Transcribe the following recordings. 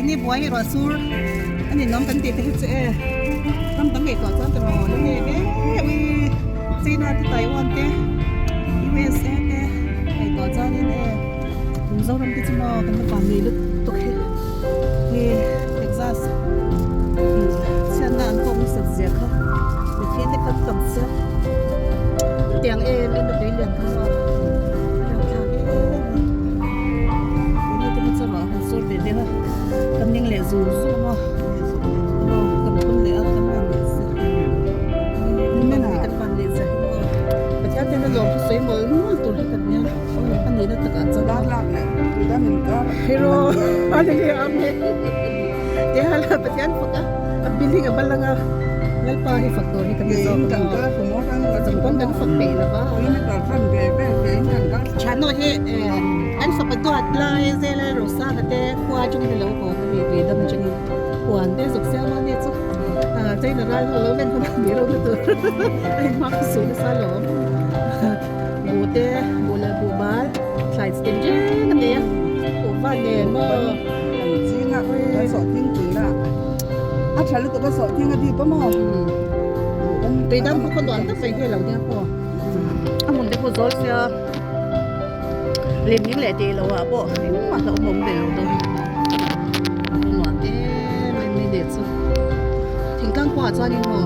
Keini buai hi ruah sur a ninawm kan tih te hi chu e ram dang ngaihtuah chuan tawh lo la nge ve ui China te Taiwan te USA te ngaihtuah chuanin e Mizoram te chu maw kan la van nei lutuk hi hi Texas chhiatna an pawh nasa zia kha mitthi te kha tam sia tiang em em a tui lian kha maw a rang thlak em a keini te hi chu ruah han sur ve deuh a kan ning leh zur zur a maw aw kan phun leh a kan van leh zia kan van leh zia hi maw Pathian ten a lawm chu sawi mawlh mawlh tur hi kan nia a nihna takah chuan Dar lak leh tuidam inkar Hero Hallelujah Amen Tihala Pathian fak a a building a va lang a Lalpa hi fak tur hi kan ni zawk kan kal a maw kan fak peih lo va Chhano hi an fapa duat lai zela Rosanga te khua atangin a lo haw ka ni tuidam atangin huan te zuk siam a nia chu China ral ho lo len hun a ni lo na tur a inhmang su nasa alawm buh te buh leh buh bal thlai chi tin reng a nei a buh van nen maw kan ching a kan sawh thing tui na a tha lutuk a sawh thing a dip a maw tui dang pawh khaw nuam tak mai hi a lo nia pawh a hmun te pawh zawl sia lem hming leh tih loh ah pawh engmah hlauhawm awm ve lo dawn nuam em em mai leh chu thingtlang khuaah chuanin maw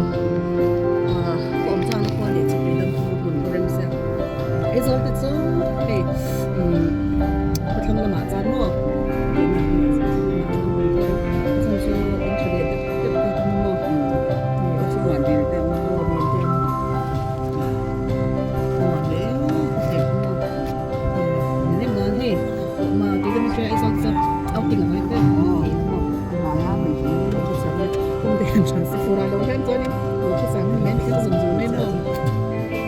ah khaw awm chuan khua leh chu tui dang chu hmun rem sia Aizawl te chu hei umm khawthlang lamah chuan maw chhan chu an tha leh deuh deuh te thung maw nuam dil te maw dil te nuam hle thei thung maw nem nan hei ma tui deuh hi Aizawl chu outing ang te fur ah lo hian chuanin duhthusam hi men thil zum zum mai maw.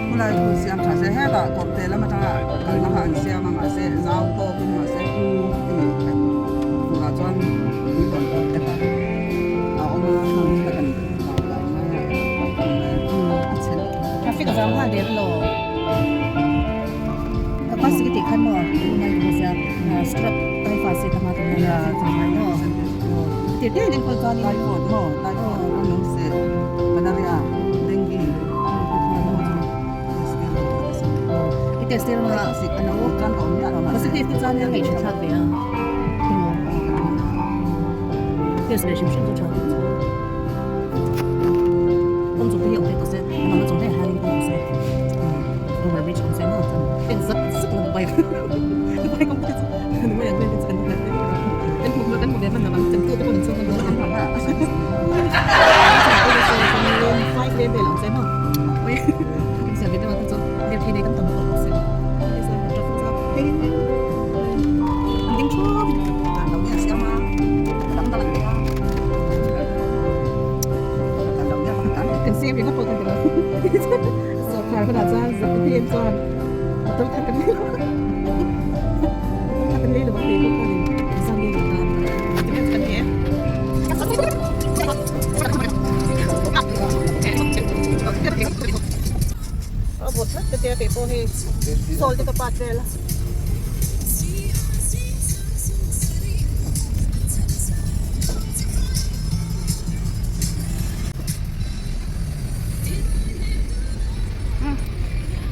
Khulai chu siam tha se hetah kawrte lam atanga kalna kha an siam a mahse zau tawkin mahse hei turah chuan tui rawn kawr te kha a awm a hmun kha kan dah lai mai a a chhe lo. Traffic a zau nghal der lo ka bus ka tih khan maw tunlai ka hmu sia strap taifa se ka hma ka hmu a tir te in enkawl chuanin typhoid maw typhoid an awm se malaria dengue I test tir anga positive te chuan ngaih tha thlak ve a test ve hrim hrim chu tha awm chung te hi awm thei tawh se amah chung te hian awm se over bridge awm se maw en zat zat lo bike bike awm te chu an vel te chu an hmu kan hmu ve hman lo ang chentu te pawh an chhung hman lo five te vel awm se maw A vawt tlat ka tia kei pawh hei sawl te ka pat vel a.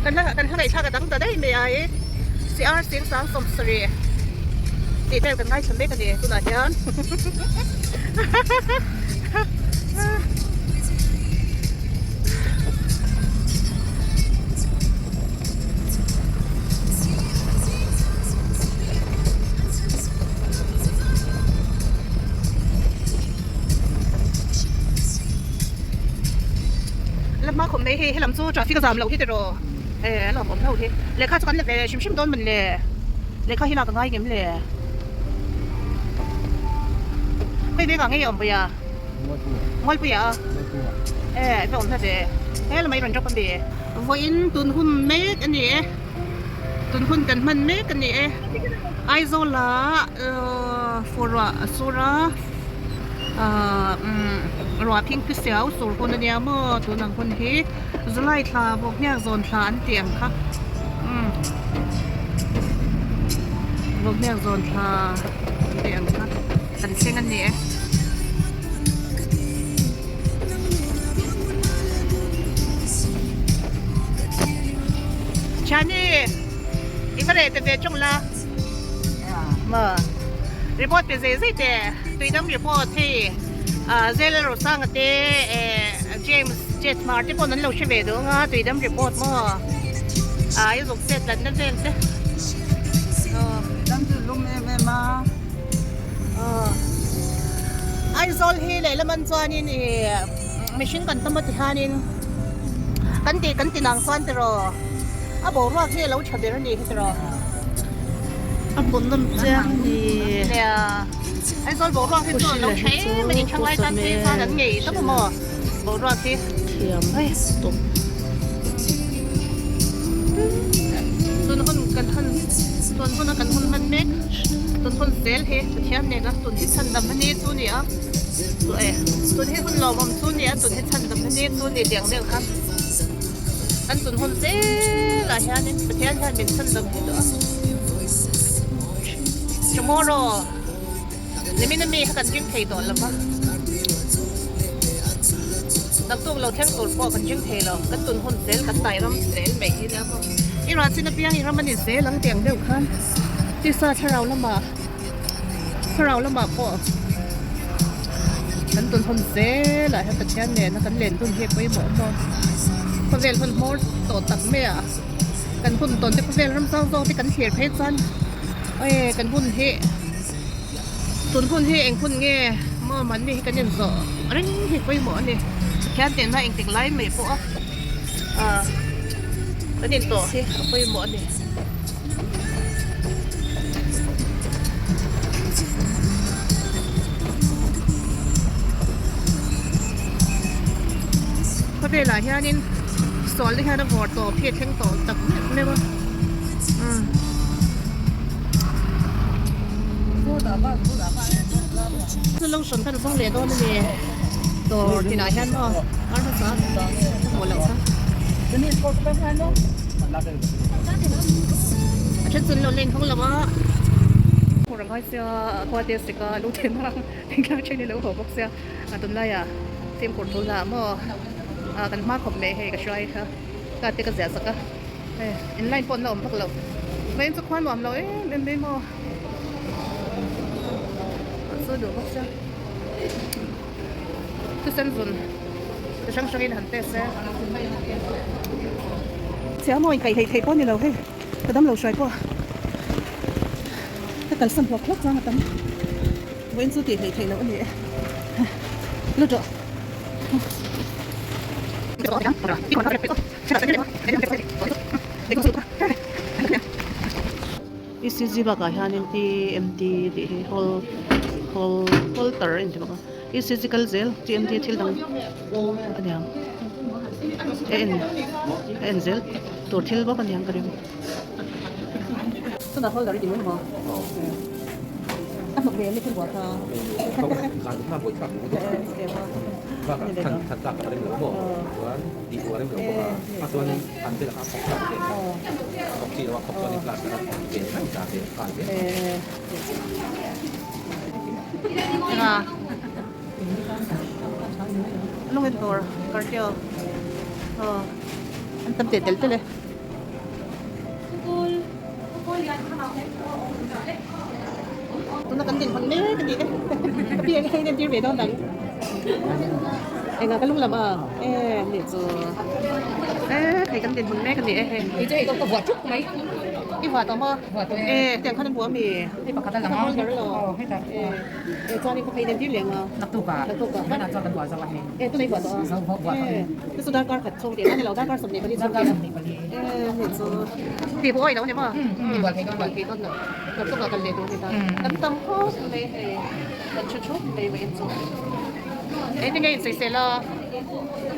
Kan hla kan hla ngaihthlak a dang ta daih mai a i CR sing sang 70 tih vel kan ngaithla mek a ni tunah hian. La hma khawp mai hei helam chu traffic a zam loh hi tiraw e a lawm awm ho hi lehkha chu kan la ve hrim hrim dawn mawn le lehkha hi lak a ngai ngem le. Khawi vengah ngei a awm pui a? Mualpuia a? E i va awm hla ve. He lamah i rawn drop a mi? Vawiin tun hun mek a ni e. Tun hun kan hman mek a ni e. Aizawla fur a sur a ruah phing phisiau sur hun a nia maw tun ang hun hi July thla vawkhniak zawn thla an tih ang kha umm vawkhniak zawn thla an tih ang kha. Kan thleng a ni e. Thiani i va reh ta ve tawng la maw report pe zei zei teh tuidam report hei Zela Rosanga te James Chetmar te pawh an lo hre ve duh anga tuidam report maw i zuk chet tlatna vel te. Tuidam chu lum em em a. Aizawl hi lehlam an chuanin ih mihring kan tam a ti hianin kan tih kan ti nang chuan tiraw a boruak hi a lo tha ber a ni hi tiraw a hmuhnawm chiang a ni nia Aizawl boruak hi chu a lo tha em a ni thanglai tan phei chuan an ngei tawp a maw boruak hi thiam tawp. Tun hun kan hun tun huna kan hun hman mek tun hun zel hi Pathian nena tun hi chhandam a ni chu ni a tun hi hun lawmawm chu ni a tun hi chhandam a ni chu ni tih ang deuh kha kan tun hun zelah hianin Pathian hian min chhandam hi tawh a tomorrow Nimin ami kha kan ring thei tawh lo va, naktuk lo thleng tur pawh kan ring thei lo, kan tun hun zel kan dai ram zel mai hi nia maw. I ruah chin apiang i ram a ni zel ang tih ang deuh khan tisa thlarau lamah thlarau lamah pawh kan tun hun zelah hian Pathian nena kan len dun hi a pawimawh a maw. Khawvel hun hmawr tawh tak mai ah kan hun tawn te khawvel ram zau zawk te kan thlir phei chuan ae kan hun hi. Tun hun hi eng hun nge maw mahni hi kan inzawh reng hi pawimawh a ni. Pathian tihna engtik lai mai pawh a ah kan intawh hi a pawimawh a ni. Khawvelah hianin sual te hian a vawr tawp hi a thleng tawh tak meuh meuh a. Chu lotion khan zawng leh dawn a ni dawr tinah hian maw ar hmasa hmuh loh kha a then chu an lo leng hawng lo a khur ang ngai sia khua te sik a lu then a thingtlang then hi a lo haw bawk sia a tunlaiah fimkhur thul lah maw kan hma khawp mai hei ka hruai kha ka te ka ziah sak a. Hei in line pawh an la awm bawk lo vawiin chu khua nuam lo em em mai maw a sawi duh bawk sia thisen zun chi hrang hrangin han test e chhia maw inkaih hleih theih pawh a ni lo hei ka damlo hruai pawh ka kalsan hlawk hlawk chuang a tam vawiin chu tih hleih theih loh a ni e lut rawh. ECG bakah hianin TMT tih hi hall hall holter a inti bawk a ECG kal zel TMT thil dang a niang a en a en zel tur thil bawk a niang ka ring. Chutah holder i ti mai maw? A hnawk ve em ni thil buah kha? Lungin tur cardio an tam teh tel tel e. Tuna kan dinhmun mek a ni e. Ka pi eng hei entir ve dawn ang. Enga ka lung lam a e ni chu e hei kan dinhmun mek a ni e hei. Kei chu hei ka vuah ṭuk mai. I vuah tawh maw? Vuah tawh e. E tiang khan an vuah ami? Hei pakhat a lang a. Aw hetah e e chuanin ka phei entir leh ang a. Naktuk ah. Naktuk ah. Hmanah chuan kan vuah zo a hei. E tunah i vuah tawh a? Zo vuah tawh e. E chu darkar khat chhung tih a ni lo darkar 24 chhung Darkar 24. E ni chu ti buai lo ni maw? Ti buai thei dawn lo. Ti buai thei dawn lo. Naktuk ah kan leh tur a ni ta. Kan tam khawp mai hei kan thu thup mai mai chu. Eng tinge in sawisel a?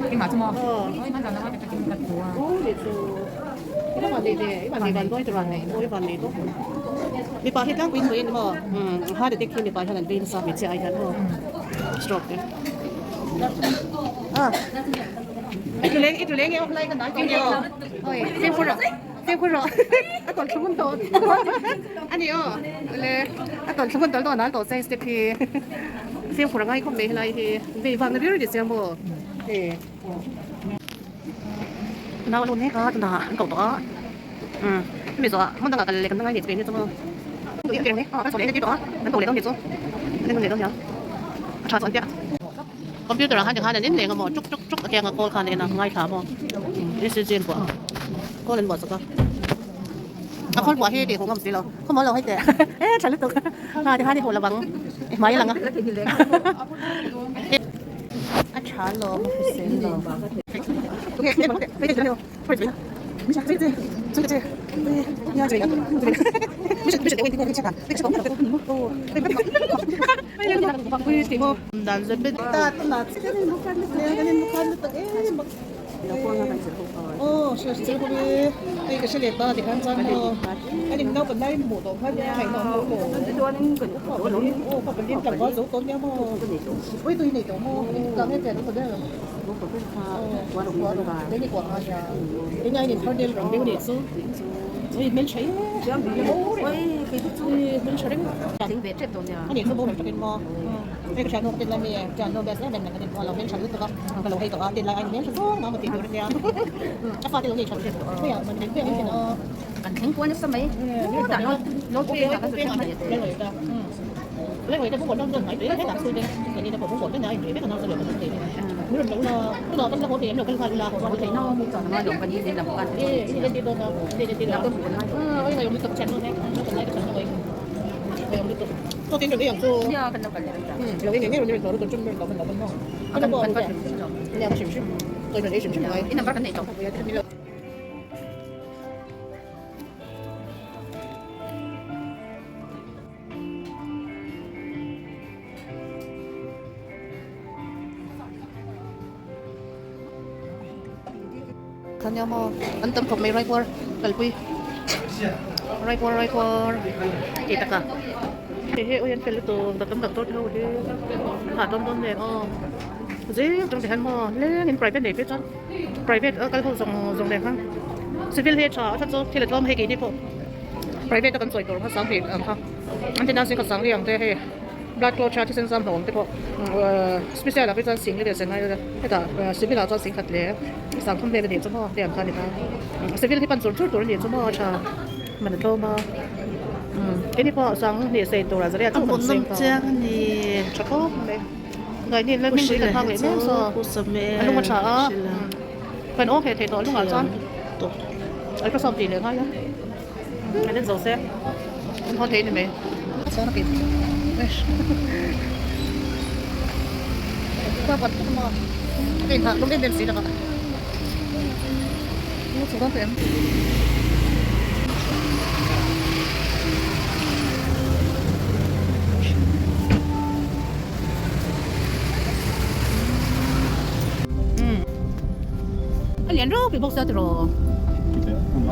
Keimah chu maw? Aw. Oi hman zan ah ka takin ka thu a. Aw ni chu. I va van nei ve, i van nei van dawi tur a nei maw i van nei bawk. Mipa hi tlangpui thui a ni maw? Umm heart attack hi mipa hian an vei nasa hmeichhia ai hian maw stroke te. Ah. I tlu leng i tlu leng e aw helai ka nai tawh nia aw. Oi fimkhur rawh. Fimkhur rawh a tawlh thlu hmun tawh a ni aw le a tawlh thlu hmun tawlh tawh nal tawh che step hi fimkhur a ngai khawp mai helai hi vei vang na ber ni chiang maw e nau a lo nek a tunah an koh tawh a umm hemi zawh ah hmun dangah kal leh kan la ngai leh chu eng nge chu maw a kan leh tawh a an koh leh dawn ni chu an en leh dawn nia a tha chu an piah. Computer ah khan tikhan an en leng a maw tuk tuk tuk a tiang a kawl khan a en a ngaithla maw ECG an buah kawl an buah chawk a a khawl buah hi tih huh ngam si lo khaw mawl lo hei teh e tha lutuk ha tikhan i huh lo ang i hmai a lang a a tha lawm a hrisel lo. Khania maw an tam khawp mai raipuar kalpui raipuar raipuar tih taka hei hi ui an fel lutuk doctor doctor te ho hi hah dawn dawn nen aw zing atang te hian maw lengin private nei phei chuan private a kal ho zawng zawng nen khan civil hi a tha a tha chu thil a tlawm hei keini pawh private a kan sawi tur kha sang thei ang kha an ti nasi kha sang li ang te hei blood clot tha thisen zam hlawm te pawh special ah phei chuan sing vel sen ngai hetah civil ah chuan sing khat leh sang thum vel a nih chu maw te ang kha a ni ta civil hi pan chur chur tur a nih chu maw a tha man a tlawm a keini pawh sang hnih sei tur ah zaria chu kan seng ta tha khawp mai ngaihni lal hming pui kan hak leh mek saw a lung a tha a kan awk thei thei tawh a lungah chuan ultrasound tih leh ngai a. An en zo se an haw thei ni mai. A lian ropui bawk sia tiraw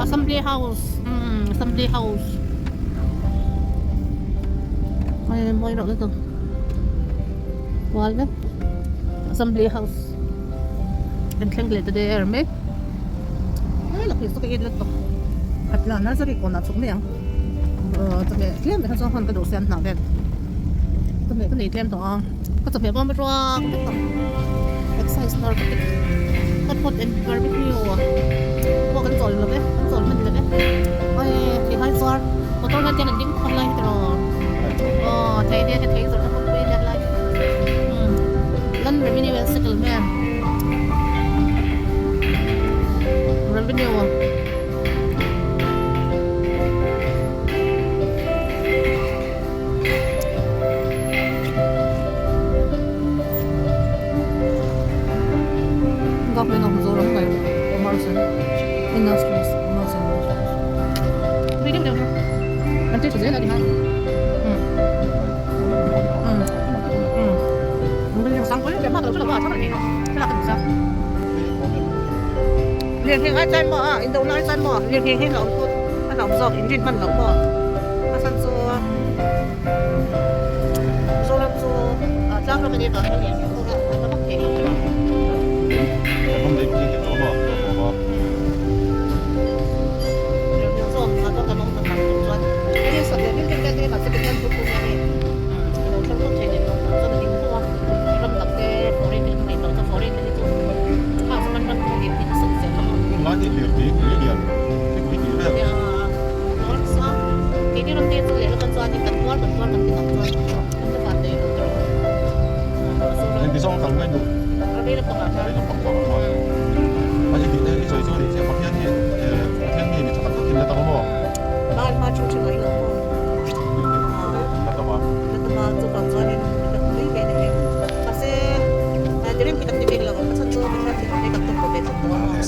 Assembly House umm Assembly House hei mawi reuh lutuk kual vek Assembly House kan thleng leh ta der mai he la phei chu ka en lutuk khat la nursery kawnah chhuk mai ang chawhmeh tlem leh kha chuan hawn ka duh siam hnah vel chawhmeh ka nei tlem tawh a. Ka chawhmeh bawm ruak vek a exercise narcotic hot pot and barbecue pawh kan chawl lo ve kan chawl hman lo ve ai theihai zuar motor hian tian an ding khawm lai hi tiraw aw thei te thei zawrhna kawngpui ania helai umm land revenue and settlement revenue. Government of Mizoram kai Commerce and Industries Commerce and Industries Tui deuh deuh deuh an ti tha zel a ni ha um um um building sang pui leh hmak lo chu lo a tha reng thlalak a ni sa lirthei ai chuan maw a indona ai chuan maw lirthei hi hlauh pawh a hlauh zawk inrin hman loh maw a chhan chu Mizoram chu tlang ram a nih vang hian lirthei pawh a tam vak thei lo tawh a. A vei lampang ah khan. Baal hma thu thin ngaih lo maw? La tam a, chuvang chuanin mi tam mai ve ni hei. Mahse, tirem hi kan ti bik lo, a chhan chu Pathian thin awm hi kan tum ve thawk tawh a maw? A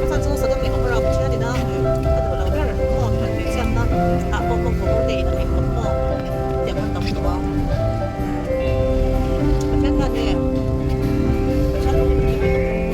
chhan chu Sodom leh Gomorrah Pathian ina a duh lo ber maw? Mi han hmeichhiatna ah pawh pawh Gomorrah te in an inkawp maw? Tiang an tam tawh a. Pathian khan nge Pathian rawng hi kan ti bik lo.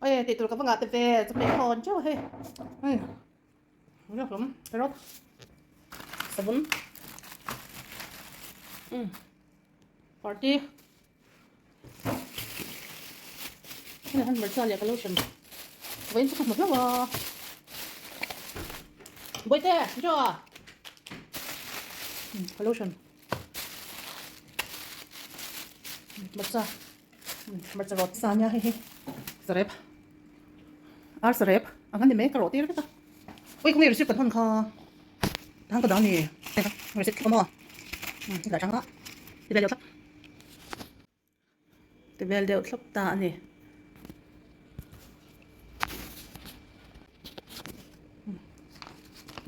Ê tih tur ka va ngah ta ve chawhmeh hawn teuh hei hei hlawm carrot savun um party hei han hmarcha leh ka lotion vawiin chu ka hmu hlauh a bawihte Joa ka lotion hmarcha. Hmarcha rawt sa nia hei hi sarep ar sarep ang an ni mai ka rawh tir vek a ui khawnge receipt kan hawn kha tang ka dah a ni receipt kha maw ti dah tang a ti vel deuh thlap ti vel deuh thlap ta a ni.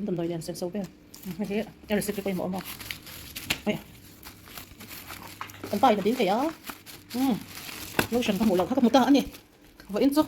Damdawi lian sen so vel hei hi a recipe pawimawh a maw hei kan pa in a dil thei a umm lotion ka hmuh loh kha ka hmu ta a ni vawiin chu.